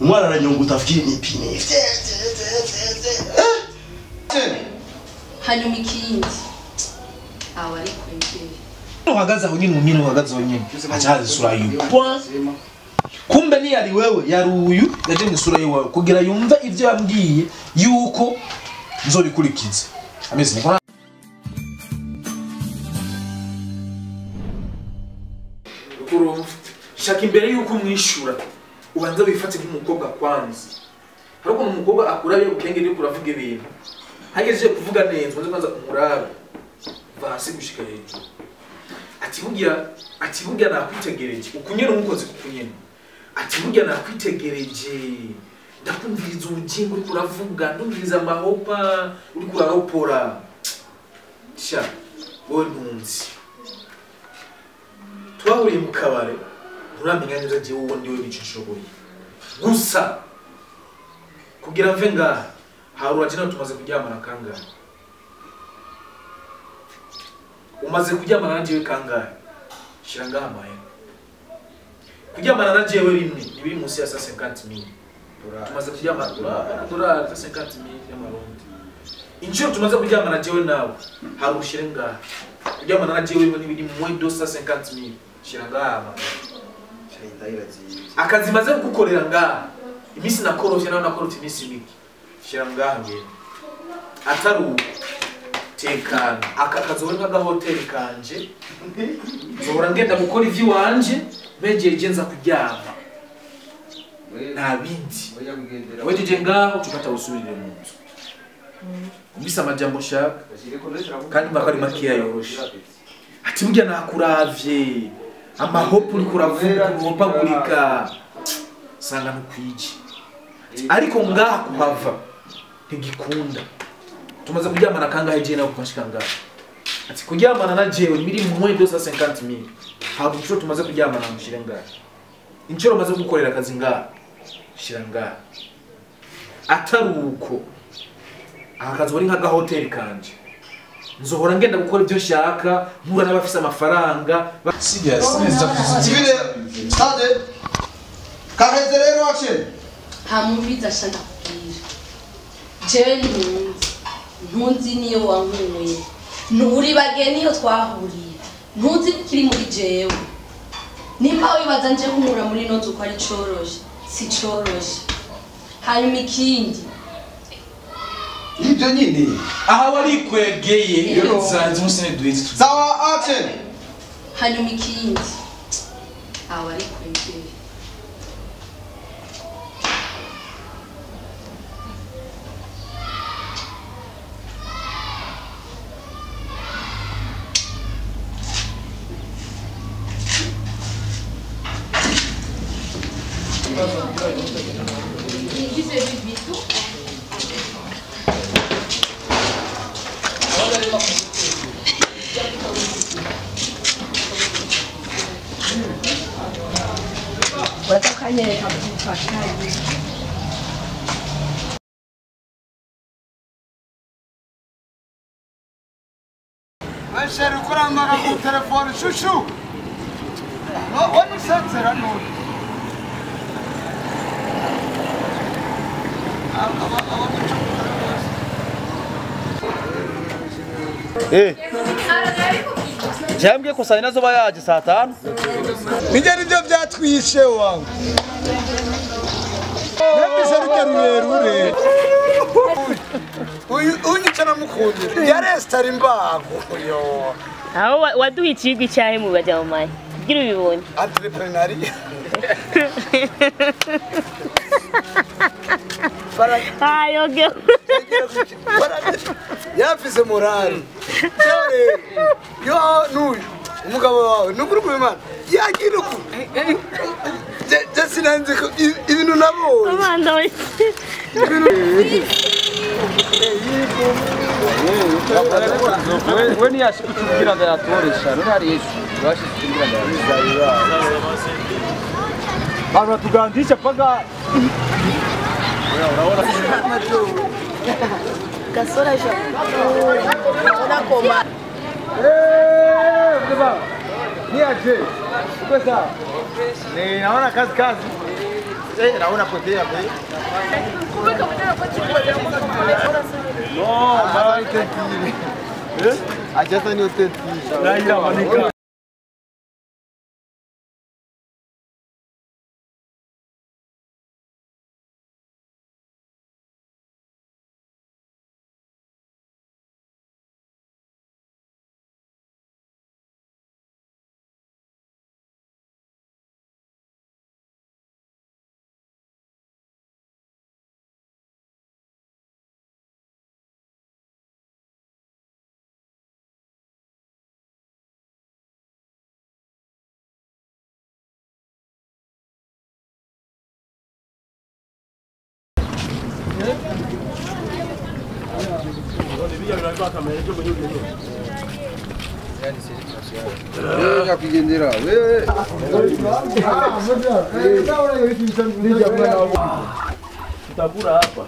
Umwana aranyonga utafikiri ni pine. Hanyuma ikindi aho ari kwegeye uhagaze aho nyine nyine uhagaze aho nyine acaza isura yiwe point. Kumbe ni yari wewe yari uyu yaje mu isura yiwe kugira yumve ivyo yambwiye yuko nzobikurikiza ameze niko. Urumva shaka imbere yuko umwishura ubanza wifate nk'umukobwa kwanza. Hari ukuntu umukobwa akurabe ukenge niko uravuga ibintu hagejeje kuvuga neza ubanza kwanza umurabe vasi gushika hejuru. Ati burya nakwitegereje ukunyene umukozi kukunyene. Ati burya nakwitegereje ndakumviriza ubugingo uri kuravuga ndumviriza amahopa uri kuraropora. Sha wowe ntunzi twahuriye mu kabare nturamenya neza jewe uwo ndiwe nico nshoboye gusa kugira mve ngaha harura jina tumaze kuryamana kangahe umaze kuryamana na jewe kangahe shira ngaha amahera kuryamana na jewe rimwe nibiri munsi ya 50000 tumaze kuryamana dolari 50000 y'amarundi inshuro tumaze kuryamana jewe nawe harura ushire ngaha kuryamana na jewe rimwe nibiri moins 250000 shira ngaha amahera akazi maze kugukorera ngaha iminsi nakorovye nawe nakorovye iminsi mike shira ngaha ngene atari uko tekana aka kazoba nk'agahoteli kanje nzohora ngenda gukora ivy'iwanje mpejeje nza kuryama nta bindi wejeje ngaho tugata usubirire mu nzu umvise amajambo nshaka kandi mbaka ari makeya yoroshe. Ati burya nakuravye amahopu uriko uravuga uhopagurika sanga ntukwije ariko ngaha kuhava ntigikunda. Tumaze kuryamana kangahe jewe nawe kuva ngaha? Ati kuryamana na jewe biri moins 250000 ntabwo inshuro tumaze kuryamana mushire ngaha inshuro maze gukorera akazi ngaha shira ngaha atari uko aka kazi bari nk'agahoteli kanje nzohora ngenda gukora ibyo nshaka mpura n'abafise amafaranga. Sivile stade kaheze rero action ntamumviza sha ndakubwira jewe ntunzi niyo wankuye nturi niyo twahuriye ntunzi kiri muri jewe nimba wibaza nje kunkura muri ino nzu ko ari coroshe si coroshe. Hanyuma ikindi ibyo nyine aha warikwegeye sanze umusene duheze sawa action. Hanyuma ikindi aho warikwegeye Weshere ukurambara ku telefone shushu. Wani sensera none. Jambwiye ko saa nazo bayaje saa 5. Nijye nibyo byatwishe wangu. Nabise rujya rurerure. Uyu unyica namukundira. Yarestara imbago yo. Aho waduha ikigwi cyahe mu bajya mu mayi. Kugira ubibonye. Entrepreneuria. Ayo ge. Yafise morale. Yo nuyu umugabo wawe nukuri kubimana yagira uku. Je sinanze ibintu nabonye. Amanda we. We ntiyashikugira ndayatoresha none hari Yesu bashikugira ndayatoresha. Bana tugandisha paka Gasora já. Ona koma. Ni aje. Uko sawa? Ni naona kazi kazi. Naona potea be. No, ma tentire. Eh? Acha ni tentire. Dai la manica. Tutakula hapa.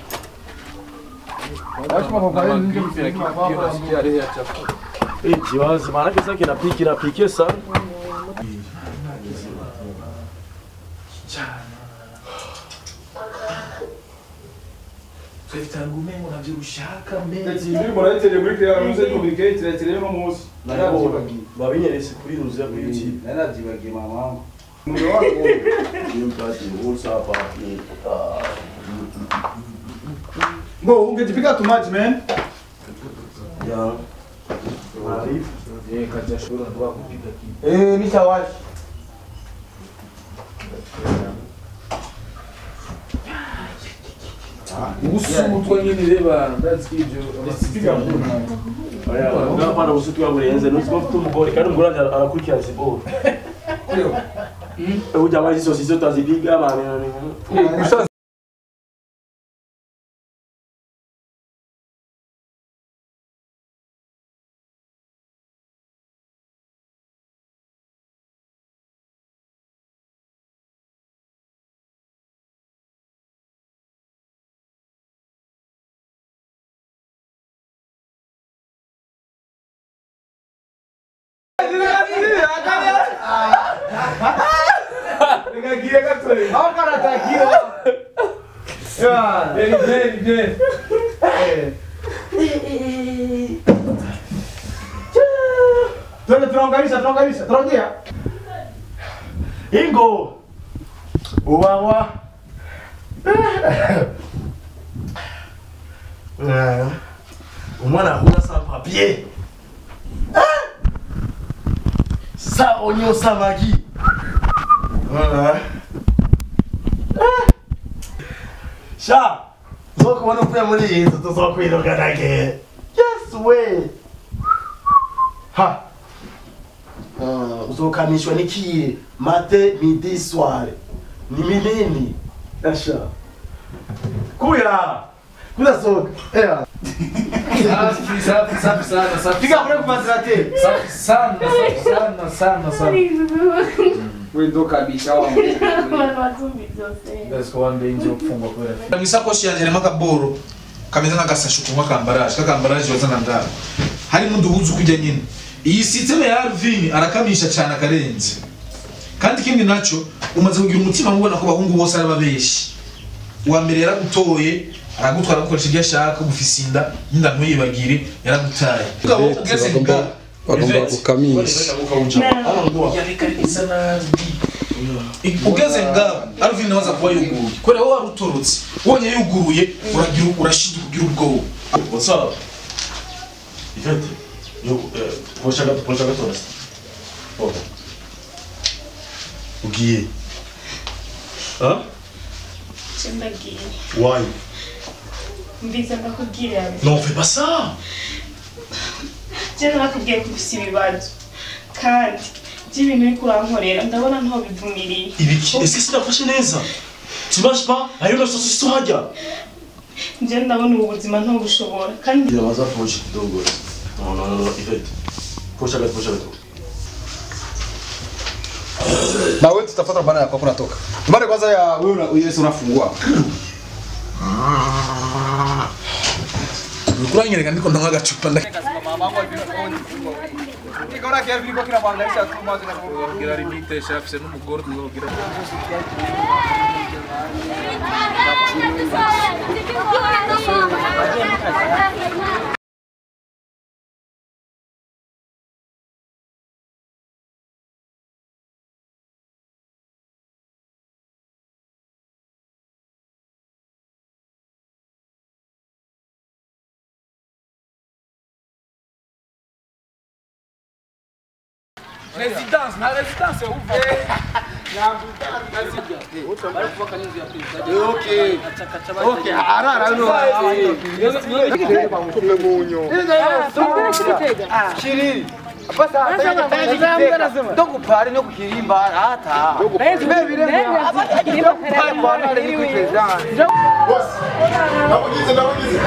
Maana sasa kinapikia sana. Tangu unavyorushaka mbele. Eti murayitere muri kaya muze communicate kirekire no munsi. Babinyerese kuri ruze kuri YouTube. Naravyibagiye mama wangu. Bo, ungejipiga too much man. Ya. Maarifa. Eh, kaja shura ndo kupiga kitu. Eh, nishawashi. Usutwa nyine reba ndazi ibyo oya ngapana usutwa burenze nuziko mfite umugore kandi umugore arakurikira siporo. Uyu jamaa hizo sisi tutazipiga bana. Twende tunaunganisha tunaunganisha tunaongea. Ingo. Uwawa. Umwana hula sans papier. Ça oignon ça magi. Voilà. Sha. Zoko wanokuya muri iyi nzu tuzokwirukanage. Yes we. Ha. Uzokamishwa n'ikiye mate midi soir. Ni minini. Asha. Kuya. Kuya soka. Eh. Safi safi safi sana safi. Piga kule kufasilate. Safi sana sana sana sana. Wewe ndo kabisa wangu. That's one day nzo kufungwa kwera. Misakoshi yanje makaboro kameze n'agasashu kumwa kambaraje kakambaraje wazana ndara. Hari mundu kujya nyine. Iyi system ya Alvin arakamisha cyane akarenze. Kandi ikindi naco umaze kugira umutima mubona ko bahungu bose ari babeshi. Uwa mbere yaragutoye aragutwara gukoresha ibyo ashaka gufisa inda nyinda ntuyibagire yaragutaye. Bagomba gukamisha. Ugeze ngaho Alvin nawaza kuba yuguruye. Kubera wowe warutorotse wonye yuguruye uragira urashida kugira ubwoba. What's up? Ivete. Yo, posha gato. Oh. Ugiye. Huh? Ndagiye. Why? Mbiza ndakubwira. Non, fais pas ça. Je nakubwiye ko ufise ibibazo. Kandi by'ibintu uri kurankorera ndabona ntaho bivumiriye. Ibiki? Ese sinafashe neza? Tu marches pas? Ayo na saucisson hajya. Nje ndabona ubu buzima ntubushobora. Kandi Ndabaza posha kidogo. Non non non, Ivete. Posha gato, posha gato. Na wewe tutafuata bana yako kunatoka. Tubane kwanza ya wewe Yesu unafungua. Kuranyereka ndiko ndanywa agacupa Nikaona kiasi vilikuwa kinamwanganisha tu macho na kugira limite chef se n'umugore tuzogira. Residence na residence uva. Okay. Okay, arara no. Kumbe munyo. Shiri. Ndokupari no kukirimba hata. Boss. Nabugize nabugize.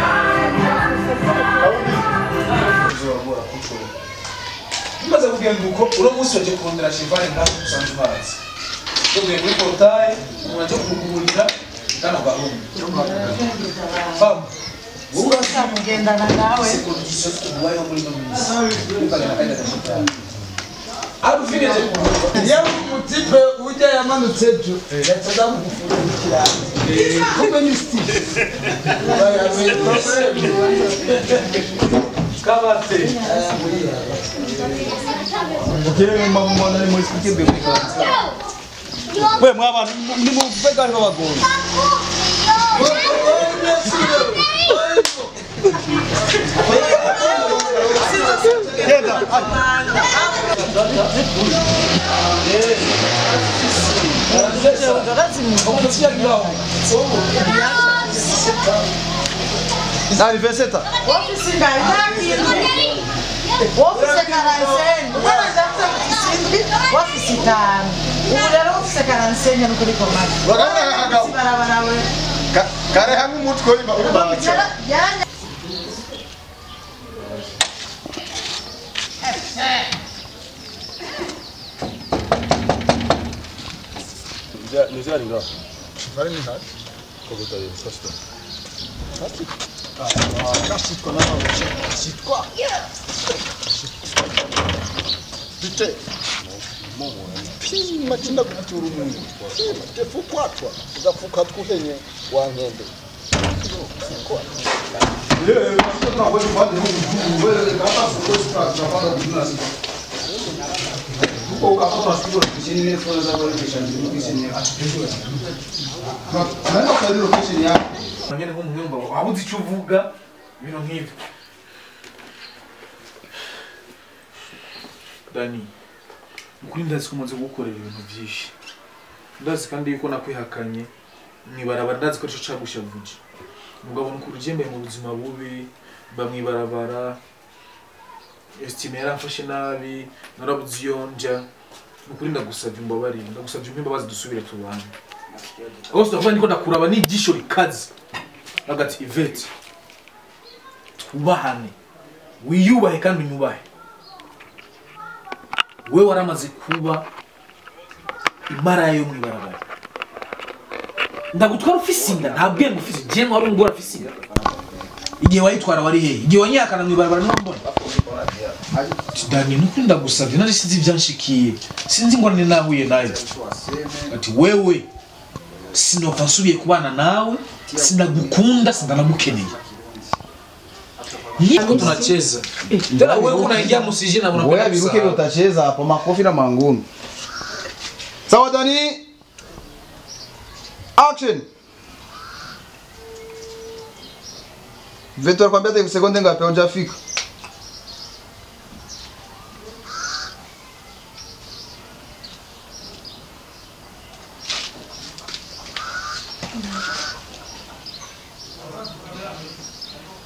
Tumaze kugenda uko uno munsi waje kurondera Chivane ngaho musanze mazi. Tugiye kuri portail umuntu aje kugurira kano gahunda. Fam. Kugendana nawe. Yewe umutipe ujya yamanutse ejo yacaza kugufungukira kumbe ni Steve. Kabate. Ukire mama nari muri speaking be. We mwaba ni mu bega babagoye. Dai, Veseta. Kare hamwe umutwe uri Nizari ngaho. Nizari ni hati. Kogota yeri sasita. Hati. Kashitwa na kashitwa. Bite. Pima kinda kutura umuntu. Pima tefukwatwa. Uzafuka twuhenye wankende. Nyene nk'umuhungu wabuze icyo uvuga ibintu nk'ibyo. Dani, ukuri ndazi ko umaze gukorera ibintu byinshi. Ndazi kandi yuko nakwihakanye mwibarabara, ndazi ko arico cagushavuje. Mugabo nukuri ujemeye mu buzima bubi, mba mwibarabara, estime yaramfashe nabi, narabuze iyo nja. Nukuri ndagusavye umbabarire, ndagusavye umpe imbabazi dusubire tubane. Aho ndavuga niko ndakuraba n'igisho rikaze. Agati Yvette, twubahane, wiyubahe kandi unyubahe. Wewe waramaze kuba imara yo mwibarabara. Ndagutwara ufise inda, nta bwenge ufise, je wari ungora ufise inda. Igihe wayitwara wari hehe? Igihe wanyakana mwibarabara niho mbona. Dani, nukuri ndagusavye, nari sinzi ivyanshikiye, sinzi ingorane nahuye nayo. Ati wewe sinopfa nsubiye kubana nawe, sinagukunda, sindanagukeneye. Niko tunacheza. Tena wewe unaingia msije na unapenda. Wewe biruke utacheza hapo makofi na mangumi. Sawa Dani. Action. Vetor kwambia hata sekunde ngapi hujafika?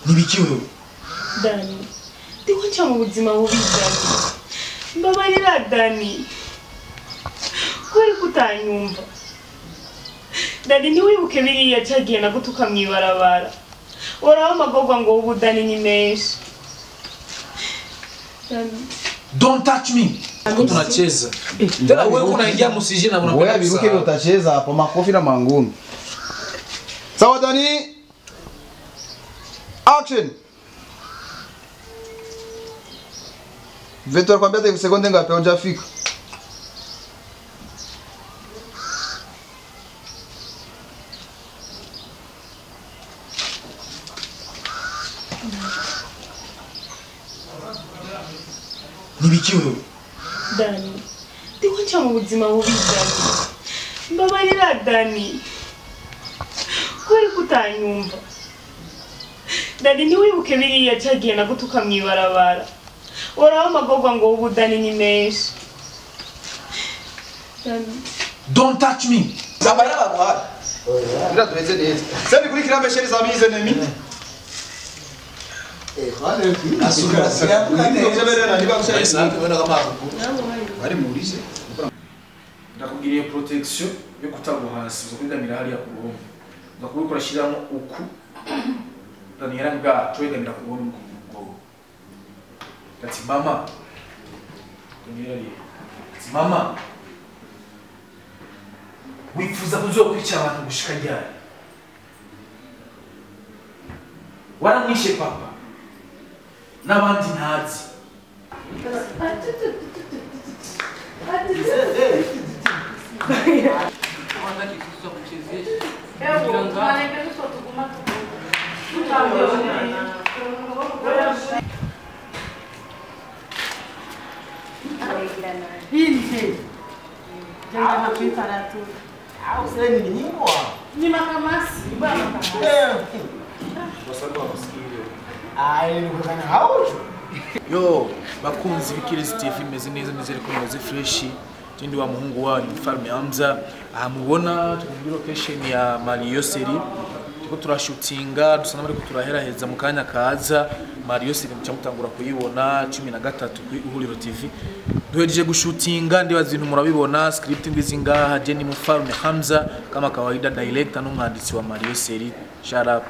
Nibiki wewe? Dani, ndiko nca mu buzima bubi Dani. Mbabarira Dani. Kweri kutanyumva. Dani ntiwibuke biriya cagiye nagutuka mwibarabara. Oraho amagorwa ngo ubu Dani ni menshi. Dani. Don't touch me. Tunacheza. Tena wewe unaingia msije na unapenda. Wewe biruke utacheza hapo makofi na mangumi. Sawa Dani. Action. Vetor kwambia hata sekunde ngapi hujafika? Nibiki wewe? Dani, ndiko nca mu buzima bubi Dani. Mbabarira Dani. Kweri kutanyumva. Dani ntiwibuke biriya cagiye nagutuka mwibarabara. Oraho amagorwa ngo ubu Dani ni menshi. Don't touch me. Amahera baguhaye. Ngira duheze neza. Se bikurikira mes chers amis ennemis. Ndakugiriye protection yo kutagwa hasi uzokwegamira hariya ku ruhome. Ndakubikora urashyiramo uku. Daniela nga twegamira ku ruhome ku. Ati mama. Daniela ari. Ati mama. Wifuza kuzokwica abantu gushika ryari? Waramwishe papa. N'abandi ntazi. Yo, bakunzi b'Ikirezi TV meze neza meze ko meze fresh. Ndi wa muhungu wanyu Mfalme Hamza. Aha mubona turi muri location ya Mario Seri. Turiko turashutinga dusa n'abariko turaheraheza mu kanya kaza. Mario Seri muca mutangura kuyibona 13 kuri Ihuriro TV. Duhejeje gushutinga ndibaza ibintu murabibona script ngizi ngaha. Je ni Mfalme Hamza kama kawaida, director n'umwanditsi wa Mario Seri. Shout up.